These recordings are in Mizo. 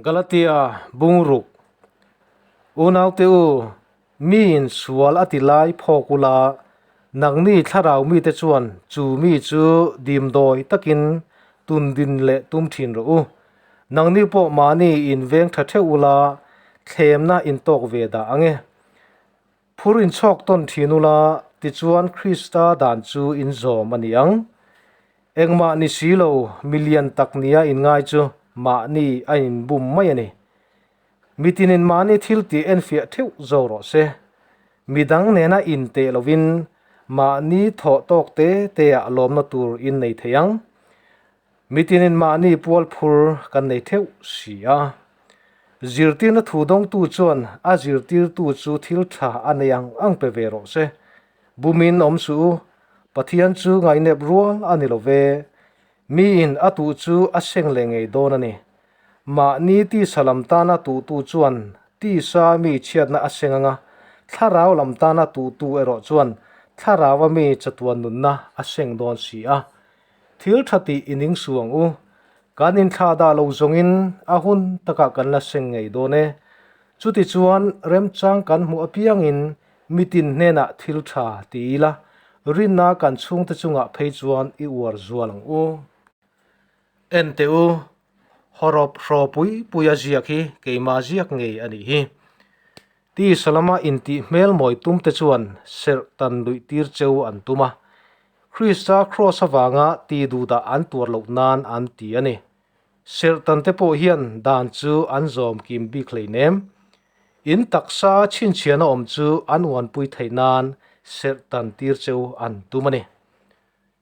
Galatia bungruk, Unaute u, miin sual a ti lai phawk ula, nangni thlarau mite chuan chu mi chu dimdawi takin tundin leh tum thin rawh u. Nangni pawh mahni in veng tha theuh ula, thlemna in tawk ve dah ang e. Phur inchhawk tawn thin ula, tichuan Krista dan chu in zawm a ni ang. Engmah ni si lo, milian tak nia inngai chu mahni a inbum mai a ni. Mitinin mahni thil tih enfiah theuh zo rawh se. Midang nena inteh lovin mahni thawh tawk te teah lawmna tur in nei thei ang. Mitinin mahni pual phur kan nei theuh si a. Zirtirna thu dawngtu chuan a zirtirtu chu thil tha a nei ang ang pe ve rawh se. Bumin awm suh u, Pathian chu ngainep rual a ni lo ve. Miin a tuh chu a seng leh ngei dawn a ni. Mahni tisa lam tana tuhtu chuan tisa mi chhiatna a seng ang a, thlarau lam tana tuhtu erawh chuan thlaraua mi chatuan nunna a seng dawn si a. Thil tha tih i ning suh ang u. Kan inthlah dah lo zawngin a hun takah kan la seng ngei dawn e. Chutichuan remchang kan hmuh apiangin mitin hnenah thil tha ti ila, rinna kan chhungte chungah phei chuan i uar zual ang u. En teh u, hawrawp hraw pui pui a ziak hi keimah ziak ngei a nih hi. Tisa lama intih hmelmawi tumte chuan serh tan luih tir cheu an tum a, Krista kraws avanga ti duhdah an tuar loh nan an ti a ni. Serh tante pawh hian dan chu an zawm kim bik hleinem. In taksa chhinchhiahna awm chu an uanpui theih nan serh tan tir cheu an tum a ni.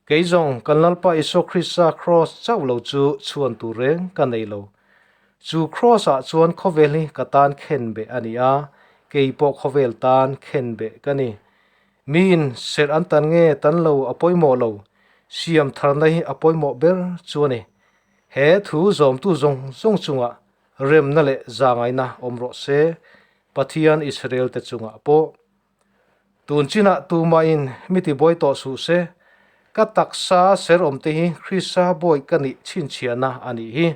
Kei zawng kan Lalpa Isua Krista kraws chauh lo chu chhuan tur reng ka nei lo. Chu kraws ah chuan khawvel hi ka tan khen beh a ni a, kei pawh khawvel tan khen beh ka ni. Miin serh an tan nge tan lo a pawimawh lo, siam tharna hi a pawimawh ber chu a ni. He thu zawmtu zawng zawng chungah remna leh zangaina awm rawh se, Pathian Israel te chungah pawh. Tun chinah tumahin mi tibuai tawh suh se, ka taksa ser awmte hi Krista bawi ka nih chhinchhiahna a nih hi.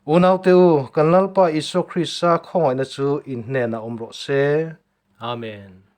Unaute u, kan Lalpa Isua Krista khawngaihna chu in hnenah awm rawh se. Amen.